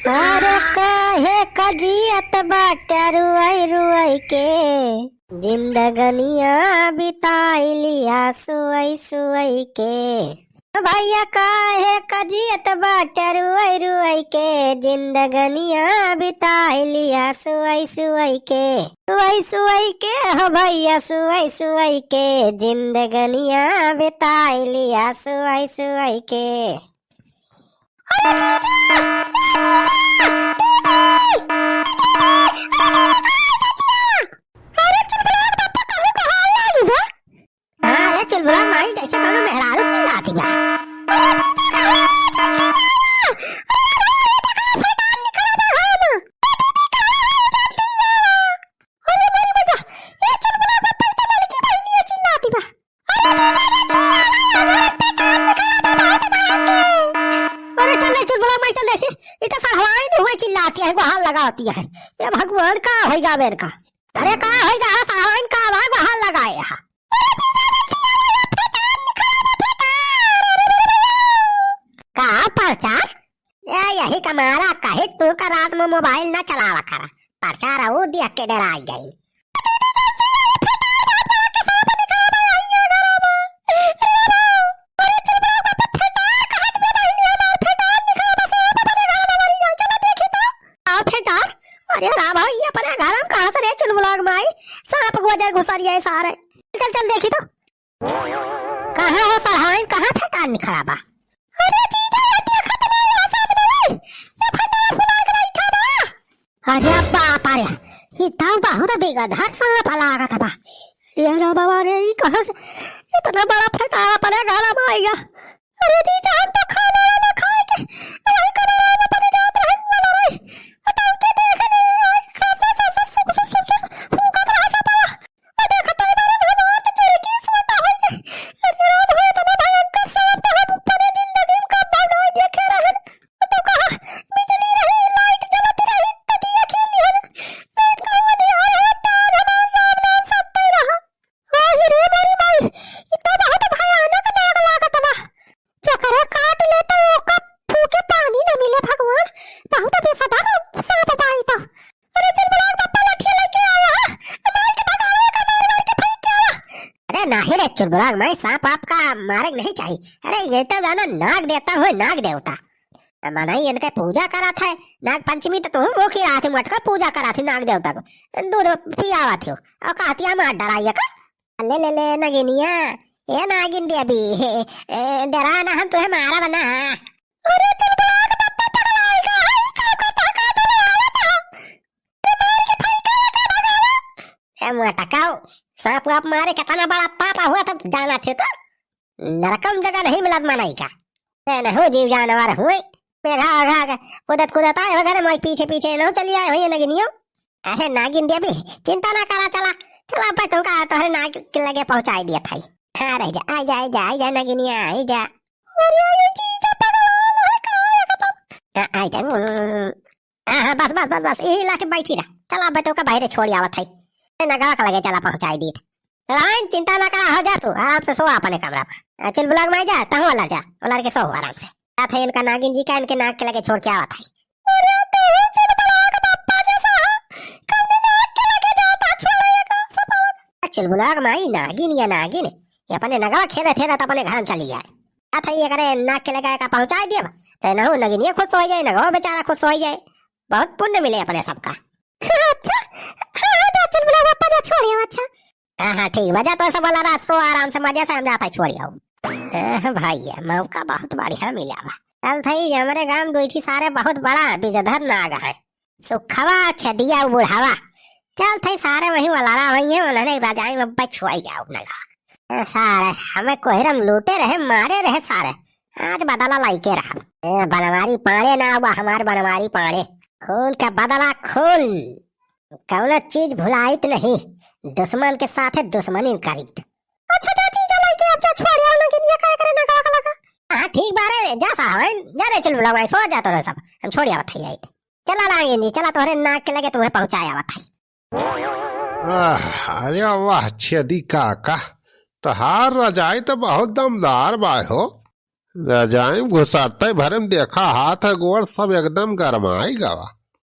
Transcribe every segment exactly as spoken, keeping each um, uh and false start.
अरे काहे का जियत बाटे रुआई रुआई के, जिंदगनिया बिताई लिया सुअई सुअई के। भैया काहे का जियत बाटे रुअई रुअई के, जिंदगनिया बिताई लिया सुअई सुअई के। सुअई सुअई के हो भैया, सुअई सुअई के, जिंदगनिया बिताई लिया सुअई सुअई के। अरे जीजा, ए जीजा, दीदी, ए दीदी, अरे दीदी, जल्दी आ। अरे चुलबुलाक बापा कहूँ कहाँ लागी बा? हाँ रे चुलबुलाक माई, जैसे कौनो मेहरारू चिल्लाती बा। अरे जीजा, कहाँ है? जल्दी आवा। अरे भाई, ये देखा, फटान निकला बा हम। ए दीदी, कहाँ है? जल्दी आवा। अरे बड़ी भैया, ये चुलबुलाक बापा, इतना लड़की बहनी है चिल्लाती बा। अरे जीजा, जल्दी आवा, हमारे फटान निकला बा, बहुत भयंकर। अरे चल रे चुलबुलाक माई, चल देखी, ई तो सरहवाइन हुए चिल्लाती है, गुहार लगाती है। ये भगवान का होइगा बेर का। अरे का होइगा, सरहवाइन का बा, गुहार लगाए है। का प्रचार? ए, यही का मारा कही तू का रात में मोबाइल ना चलावा करा। प्रचार ऊ देख के डराई गई। आओ फेटार। अरे राम हो, ये अपने घर में कहाँ से रे चुलबुलाक माई? सांप गोजर घुसर ये सारे। चल, चल देखी तो। कहाँ हो सरहाइन, कहाँ फेटार निकला बा? अरे जीजा, ये देखत ना, यहाँ सामने रे। ये फटार फुला के बैठा बा। अरे बाप रे, ये तो बहुत बिगदहर सांप लागत बा। अरे बाबा रे, ये कहाँ से इतना बड़ा फेटार अपने घर में आइगा? अरे जीजा, हम तो खाना वाना खाए के वही कमरा में अपने जात रहन वाला रही। अब हमके देख नहीं, आज सर, सर, सर, सर, सुक, सुक, सुक, सुक, फूंकत रहा सब। आ देखा तो हमारे भगवान तो चोरी की इसमें का होई गए। अरे राम हो, इतना भयंकर सांप तो हम अपने जिंदगी में कब नहीं देखे रहन। तो कहा, बिजली रही, लाइट जलत रही, तो दिया क्यों लिहन? नहीं तो वो दिया रहे, तान हमार राम नाम सब पे रहा। अरे रे मोरी माई, ई तो बहुत भयानक नाग लागत बा। जेकरे काट ले तो ओका फूके पानी न मिले भगवान, बहुत बेसबर सांप बा ई तो। अरे चुलबुलाक बापा लाठी लेके आवा, मार के भगावा, एका मार मार के फेंक के आवा। अरे नाही रे चुलबुलाक माई, सांप आपका मारे के नहीं चाहिए। अरे ये तो जाना नाग देवता हुए, नाग देवता। मनई इनके पूजा करत है, नाग पंचमी तो तुहू भूखी रहत है, मटका पूजा करत है नाग देवता को, दूध पियावत हो और कहतिया मार डराइए का। ले, ले, ले, नगिनिया, ए नागिन देवी, ए, ए, डरा ना, हम तुहे मारब ना। अरे चुलबुलाक बापा पगलाई का है, का, का, का, का डरावत हो? ए, मार के फेंक के भगावा। ए, मोटकाऊ, सांप वाप मारे कितना बड़ा पाप हुआ तब जाना थे तो। नरकम जगह नहीं मिलत मनई का। ए, न हो जीव जानवर हुए। मेघा, ओघा, कूदत, कूदत आए हो घरे, मोई पीछे, पीछे न चली आए हो ये नगिनियो। अरे नागिन देवी, चिंता ना करा, चला, चला, अब तुमका तोहरे नाग के लगे पहुंचाई दिया था। हाँ, रह जा, आ जा, आ जा, आ जा, नगिनिया, आ जा। अरे, ये जीजा पगला है, का है, का बाबा? आ, आ जा, हाँ, हाँ, बस, बस, बस, बस, यही लाके बैठी रह। चला, अब तुमका बाहरे छोड़ आवत है। ए, नगवा के लगे चला, पहुंचाई दी। राइन, चिंता ना करा, हो जा तू, आराम से सो अपने कमरा पर। आ, चुलबुलाक माई जा, तहु वाला जा, वाला के सो आराम से। जात है इनका नागिन जी का, इनके नाग के लगे छोड़ के आवत है। अरे, तू चुलबुलाक बापा जैसा हो, कौने नाग के लगे जाता, छोड़े का सब। आ, चुलबुलाक माई, नागिन या नागिन, ये अपने नगवा खेलत, खेलत अपने घर में चली जाए। जात है ये करे नाग के लगे का पहुंचाई दिया, ते नहु नगिनिया खुश हो जाए, नगवा बेचारा खुश हो जाए, बहुत पुण्य मिले अपने सबका। अच्छा, हाँ, हाँ, जा चुलबुलाक बापा जा छोड़ आओ, अच्छा। हाँ, हाँ, ठीक बा, जा तो सब वाला रात सो आराम से मजे से, हम जाता छोड़ आओ। ए, भैया, मौका बहुत बढ़िया मिला बा। चल थई, हमरे गांव दुई ठी सारे बहुत बड़ा बिजधर नाग है। सुखवा, छदिया, बुढ़ावा। चल थई, सारे वहीं वलारा वहीं है, उन्होंने रजाई में बछुआई जाओ नगा। ए, सारे, हमें कोहरम लूटे रहे, मारे रहे सारे। आज बदला लाइके रहा। ए, बनवारी पाड़े ना हुआ, हमार बनवारी पाड़े। खून का बदला खून। कौनो चीज भुलाइत नहीं, दुश्मन के साथे दुश्मनी करीत। अच्छा चाची, चला के अब जा छोड़ आओ ना, गिनिया काहे करे ना गवा का लगा। हाँ, ठीक बारे, जा साहब, जा रे, चुलबुलाक माई, सो जा तोरे सब, हम छोड़ आवत है आइत। चला लागे नहीं, चला तोहरे नाक के लगे तुम्हें पहुँचाए आवत है। आह, अरे वाह, छेदी काका, तोहार रजाई तो बहुत दमदार बा हो। रजाई में घुसरते भरे में देखा, हाथ गोड़ सब एकदम गरमाई गवा।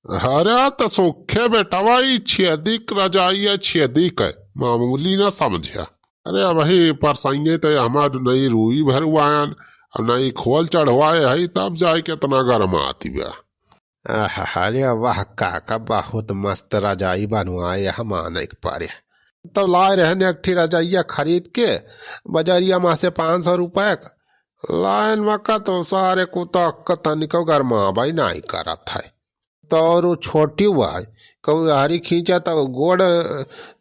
अरे, त सुखे बेटवा, ई छेदिक रजाई है, छेदिक है, मामूली ना समझ्या। अरे, अबही परसइये त हमार नई रुई भरवायन, अब नई खोल चढ़वाए है, तब जाए के इतना गरमाती बा। आहा, अरे वाह काका, बहुत मस्त रजाई बनवाए, हम आने के परे। तब लाए रहन एक ठी रजाइया खरीद के बजरिया मा से पाँच सौ रुपया का। लायन मा का तो सारे कुता का तनिको गरमाबई नाई करत है। तो और वो छोटी हुआ है, कहूँ आरी खींचे तो गोड़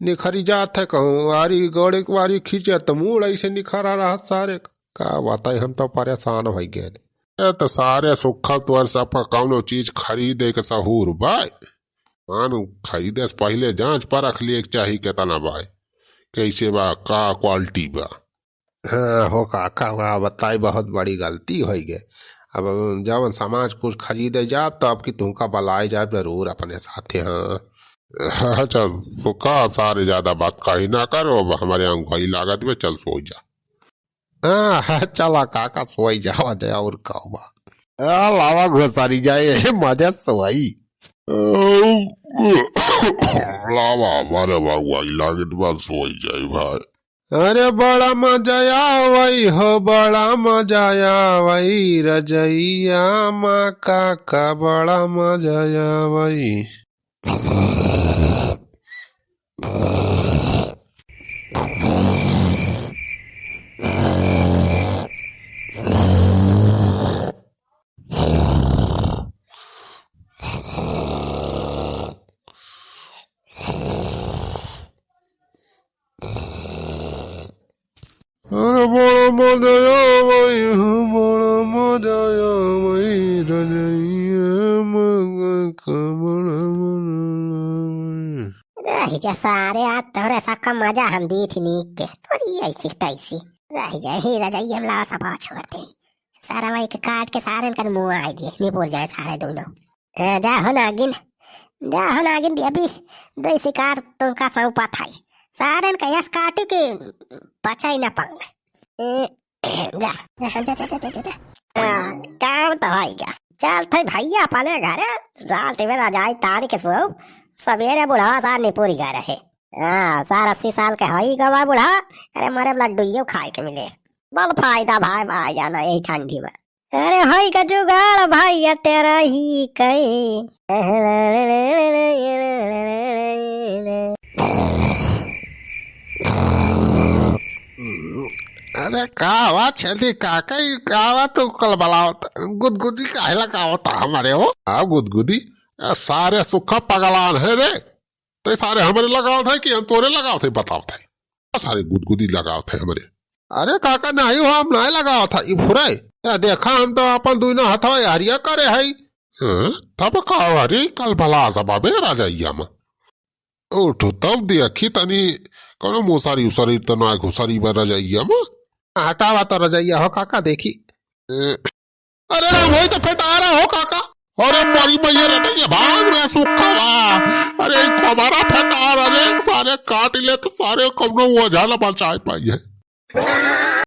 निखरी जात है, कहूँ आरी गोड़ एक बारी खींचे तो मूड़ ऐसे निखरा रहत सारे। का बताई, हम तो परेशान होइ गए। ए, त सारे सुखल तोर सब का कौनो चीज खरीदे के सहूर बाय। मान खरीदे से पहिले जांच परख लिए के चाही केतना बाय, कैसे बा, का quality बा। हाँ, हो काका, का बताई, बहुत बड़ी गलती होइ गए। अब जवन सामान कुछ खरीदे जाब, तो अब की तुमका बलाए जाब जरूर अपने साथे। हाँ। अच्छा, सुखा, सारे ज्यादा बात कही ना करो, अब हमारे अंगुआई लागत बे, चल सोई जा। हाँ, हाँ, चला काका, सोई जावा जाए, और का बा। आ, लावा घुसरी जाए, ए, मजा सोई। लावा, मारे बाबू, आई लागत बा, सोई जाए भाई। अरे बड़ा मजा आवई हो, बड़ा मजा आवई, रजइया मा काका, बड़ा मजा आवई। अरे बड़ा मजा आवई हो, बड़ा मजा आवई, रजइया मा काका, बड़ा मजा आवई। रहि जा सारे, आज तोहरे सबका मजा हम दी थी नीक के, तोरी ऐसी तैसी। रहि जा, ही रजाई हम लावा सफा छोड़ दे। सारा वही के काट के सारे इनकर मुंह आई दिए, निपुर जाए सारे दोनों। ए, जा हो नागिन, जा हो नागिन, अभी दो शिकार तुमका सौंपा था। सारे इनका यस काटी के बचाई ना पाऊंगा। ए, जा, जा, जा, जा। हाँ, काम तो होइगा। चल थे भइया अपने घरे, रात में रजाई तान के सोओ, सबेरे बुढ़वा सार निपुरी गए रहे। हाँ, सार अस्सी साल के होई गवा बुढ़वा, अरे मरे लड्डू यो खाए के मिले। बल फायदा भाई, भाई जाना यही ठंडी में। अरे होई का जुगाड़ भइया तेरा ही कई। अरे का बा छेदी काका, ई का बा तू कल बलावत? गुदगुदी काहे लगावत हमरे हो? आ गुदगुदी, ए, सारे सुखा पगलान है रे। ते सारे हमरे लगावत है कि हम तोरे लगावत है, बतावत है। सारे गुदगुदी लगावत है हमरे। अरे काका, नहीं हो, हम नहीं लगावत है, ई फुरे। या देखा, हम तो अपन दुइनो हथवा हरिया करे है। हाँ, तब का हरी कल भला सब अबे रजइया में। उठ, तब देखी तनी कौनो मोसारी उसारी त ना घुसरी बा रजइया में। हटावा तो रजइया हो काका, देखी। ए, अरे राम, वही तो फेटारा हो काका। अरे मरी मैया रे, ये भाग रे सुखवा। अरे ई हमारा फेटारा रे, सारे काट ले तो सारे कौनो ओझा ना बचाए पाई है।